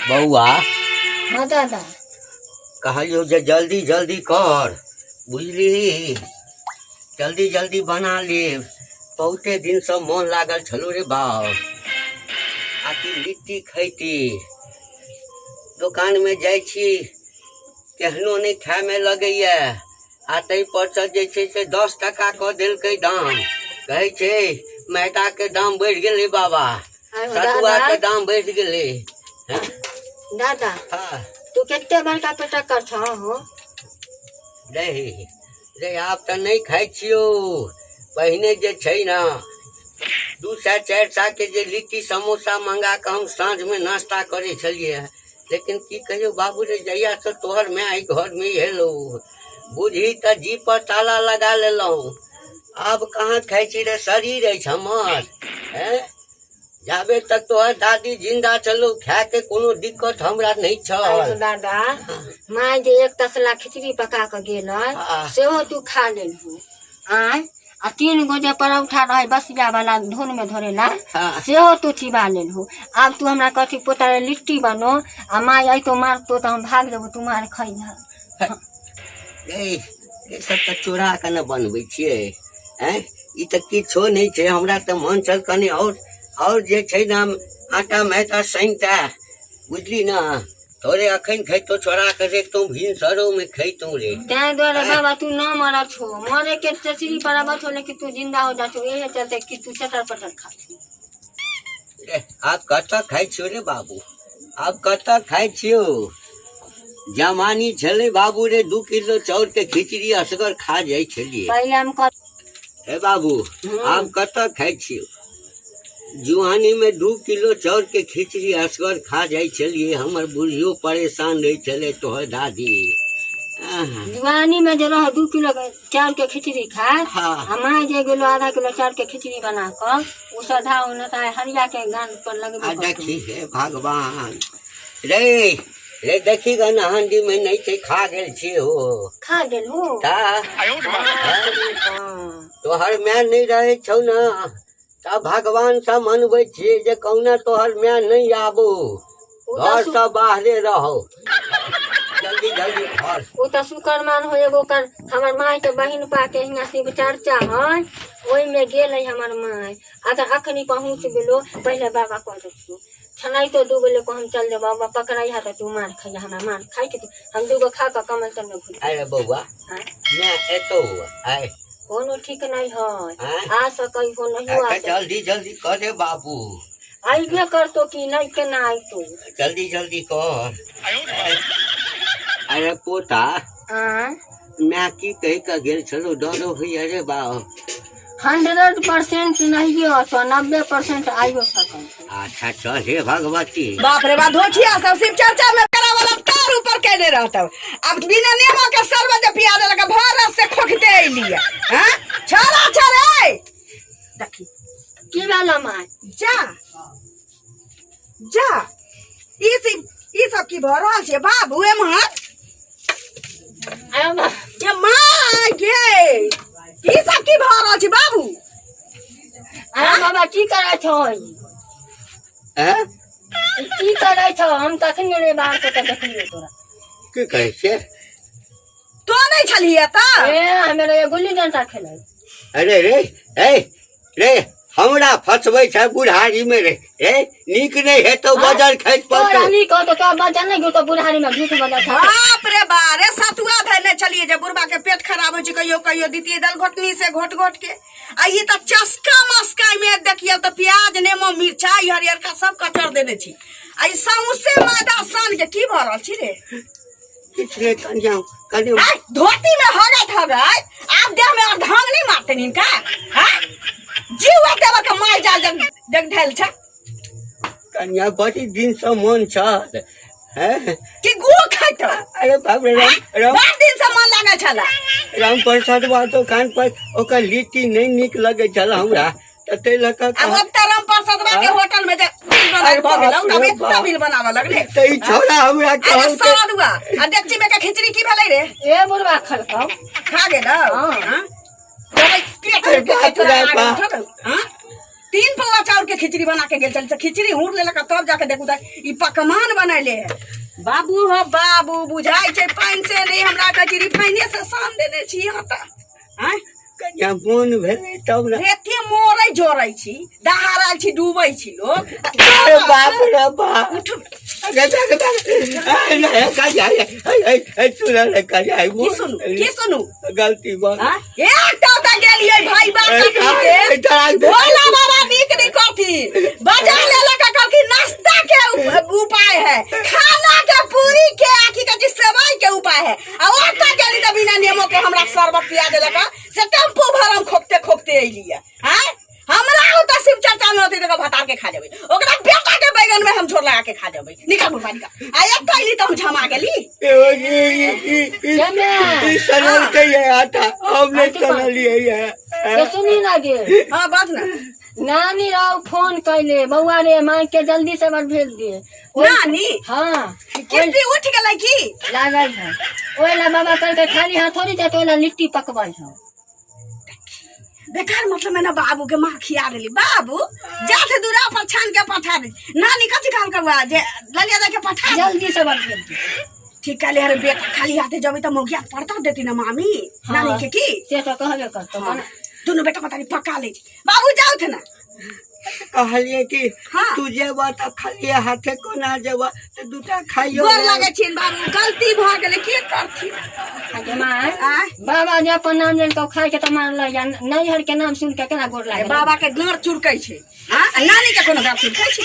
बौआ। हाँ दादा। कहलियौ जे जल्दी जल्दी कर, बुझली? जल्दी जल्दी बना लेब। बहुते दिनसँ मोन लागल छलौ रे बाउ, आकि लिट्टी खैती। दोकानमे जाइ छी, केहनो नहि खायमे लगैए, आ ताहिपरसँ जे छै से 10 टका कऽ देलकै दाम। कहै छै मैदाके दाम बढ़ि गेलै बाबा, सतुआके दाम बढ़ि गेलै। दादा। हाँ। तू कते बड़का पेटक्कर छह हो? रे रे, आब तऽ नहि खाइ छियौ। पहिने जे छै ने 200 400 के जे लिट्टी समोसा मंगा कऽ हम साँझमे नाश्ता करै छलियै। लेकिन की कहियौ बाबू रे, जहियासँ तोहर माय एहि घरमे एलौ, बुझही तऽ जी पर ताला लगा लेलहुँ। आब कहाँ खाइ छी रे? शरीर अछि हमर? हैं, जाबे तक तोहर दादी जिंदा छलौ, खायके कोनो दिक्कत हमरा नहि छल। दादा, माय जे एक तसला खिचड़ी पका कऽ गेल सेहो तू खा लेलहु। आँय, आ 3 गो जे परौठा रहे बसिया वाला धुन में धरेला, सेहो तू चिबा लेलहु। आब तू हमरा कथी पोता रे, लिट्टी बनो आ माय अइतो मारतो तऽ हम भाग जेबो, तू मार खइह। ए, ई सब तऽ चोरा कऽ ने बनबै छियै। आँय, ई तऽ किछो नहि छै। हमरा तऽ मन छल कनि आओर जे छै ने आटा मैदा सनिता, बुझली ने, थोड़े अखन खैतो, छोड़ा के देखतौ, भिनसरो में खैतौ रे। तैं दुआरे बाबा तू न मरल छो, मरे के चचरी पर अबत हो, लेकिन तू जिंदा हो जा छो, एहे चलते कि तू चटर पटर खा छो। रे, आब कतऽ खाइ छियौ रे बाबू? आब कतऽ खाइ छियौ? जमानी छलै बाबू रे, 2 किलो चाउर के खिचड़ी असगर खा जाइ छलियै। पहिले हम कह हे बाबू, आब कतऽ खाइ छियौ? जुआनी में 2 किलो चाउर के खिचड़ी असगर खा जाइ छलियै। हमर बुढ़ियो परेशान रहै छलै, तोहर दादी। जुआनी में जे रहो 2 किलो चाउर के खिचड़ी खा, आ माँ जे गेलो आधा किलो चाउर के खिचड़ी बना कऽ, ओ सधा उनता हरिया के गान पर लगबे। आ देखी, हे भगवान रे रे, देखी गन, हांडी में नहीं छै, खा गेल छी हो। खा गेल हो? ता तोहर माय नहीं रहे छौ ना, तब भगवान से मनबै छियै जे कहुना तोहर माय नहीं आबो, घर से बाहरे रहो। जल्दी जल्दी घर। ओ तऽ शुक्रमान हो एगो कर हमर माय के बहिन पा के हियाँ शिव चर्चा है, ओहिमे गेल है हमर माय। अगर अखनी पहुँच गेलो, पहिले बाबा कह दै छनाइतो 2 गो लेको हम चल जेबो। बाबा पकड़ाई है तऽ तू मार खइया, हमरा मार खाइ के तू। हम 2 गो खा कऽ कमल तर में घुर। अरे बौआ, मैं एतो आय। कोनो ठीक नहीं है, आ सकै हो, नहीं आ। अच्छा, जल्दी जल्दी कर दे बाबू। अइबे करतो कि नहीं? केना अइतो? जल्दी जल्दी कर। अरे पोता, मैं की कहि कऽ गेल छलौ? डरो होइए रे बाबू। 100% नहीं हो, 90% आइयो सकै। अच्छा चल, हे भगवती। बाप रे बा, धोखिया सब शिव चर्चा में करा वाला तार ऊपर केने रहतौ। अब बिना नेमो के शरबत जे पिया देलक, भर रस से खोखते अइलिए। हां, छड़ा छड़े देखी। की भेल माय? जा जा, ई सब की भऽ रहल छै बाबू एम्हर? के माँ गे, ई सब की भऽ रहल छै बाबू? अरे बाबा, की करै छौ? हैं? की करै छौ? हम तखन रे बाहर से तऽ देखलियौ तोरा। की कहै छियै? तो नहीं छलियै तऽ। ए, हमे रे गुल्ली डंडा खेलै। अरे रे, ए रे, हमरा फसबै छै बुढ़ारी में रे। ए, नीक नहि हेतौ, बजर खसि तोरा पड़तौ। नीक होतो तो बजर नहीं तो बुढ़ारी में झूठ बजर खा। बाप रे बा रे, सतुआ धरने छलियै जे बुढ़बा के पेट खराब होइ छै कहियो कहियो, दितियै दालि घोटनी से घोट घोट के। आ ई तऽ चस्का मस्का में देखियौ तऽ प्याज नेमो मिरचाई हरियरका सब कचर देने छी, आ ई सौंसे मैदा सान के की भऽ रहल छी रे? किछु नहि कनिया, कनि आय धोती में हगत हगत आब देह में और ढंग नहीं मारते इनका। हाँ, जीव एते बड़का माल जाल जग जग धैल छै। कनिया, बड़ी दिन से मन छल हैं कि गु खाइतो? अरे बाप रे, राम राम। बड़ दिन से मन लागल छला। राम प्रसाद बा दुकान पर ओकर लिट्टी नहि नीक लगै छल हमरा, तऽ ताहि लऽ कऽ आब अब तऽ राम प्रसाद के होटल में जे बिल बना अरे भऽ गेलौ बाप तब रे एतना बाप। बिल बनाबऽ लगले। तऽ ई छौड़ा हमरा अरे कहलकै। सरदुआ, आ डेकची में के खिचड़ी की भेलै रे? ए बुढ़वा खलकौ। खा गेलौ? हाँ। हाँ? तोरा पेट अरे के बाप तोरा रे आगे बाप। उठल, हाँ? 3 पौआ चाउर के खिचड़ी बना के गेल छली से खिचड़ी हुर लेलक आ तब जाके देखू तऽ ई पकवान बनैले है। बाबू हो बाबू, बुझाइ छै पानि से नहि, हमरा कहै छी रिफाइने से सान देने छी आटा। आँय? कनिया मोन भेलै तब ने। एते मोरै जोरै छी, दहार आयल छी, डूबै छी लोग। अरे बाप रे बाप। उठू। अरे बाप रे बाप। अरे नहीं, कनिया, अरे, अरे, अरे, सुन रे कनिया, की सुनू, की सुनू? गलती बा। आँय? एकटा तऽ गेलियै भाई बाप अरे, कटनी के। अरे, अरे, भोला बाबा नीक नहीं करथिन, बजा लेलक आ कहलखिन नाश्ता के उपाय है, खाना के पूरी के आ की कहै छै सेवई के उपाय है। आ ओतऽ गेली तऽ बिना नेमो के हमरा शरबत पिया देलक से टेम्पू भर हम खोकते खोकते अयलियै। आँय, हमरा ओतऽ शिव चर्चा में होतै तऽ भतार के खा जेबै, ओकरा बेटा के बैगन में हम झोर लगा के खा जेबै। निकाल बुढ़बा निकाल। आ एतऽ अयली तऽ हम झमा गेली। जमे। ई सनल के ये आटा हम नहीं सनलिए ये। ये सुनी ना गे। हाँ, बात ना। नानी राव फोन कैले, बौआ रे, माय के जल्दी से बड़ भेज दिए। नानी? हाँ। किस्ती उठ गेलै की? लागल है। ओहि ला बाबा कहलकै खाली हाथ थोड़ी जात, ओहि ला लिट्टी पकबै है। बेकार मतलब में ना बाबू के माँ खिया देली। बाबू जाते दूरा पर छान के पठा दे। नानी कथी कहल कौआ जे ललिया जाके पठा दे। जल्दी से बड़ भेज दिए। ठीक कहले। अरे बेटा, खाली हाथे जबे तऽ मौगिया पड़ता देती ना मामी। हाँ। नानी के की से तो कहबे करतो। हाँ। दुनू बेटा पता नहीं पका ले। बाबू जाउ थे ना। कहलिए कि हाँ। तू जेबा तऽ खाली हाथे कोना जेबा, तऽ दूटा खाइयो गोर ले। लगे छियनि बाबू, गलती भऽ गेलै, की करथिन? आगे माय। आँय? बाबा जे अपन नाम लेलकौ खाय के तऽ मारल या नैहर के नाम सुन के केना गोर ए, लागल। बाबा के गाँड़ चुरकै छै। हाँ, आ नानी के कोनो गाँड़ चुरकै छै?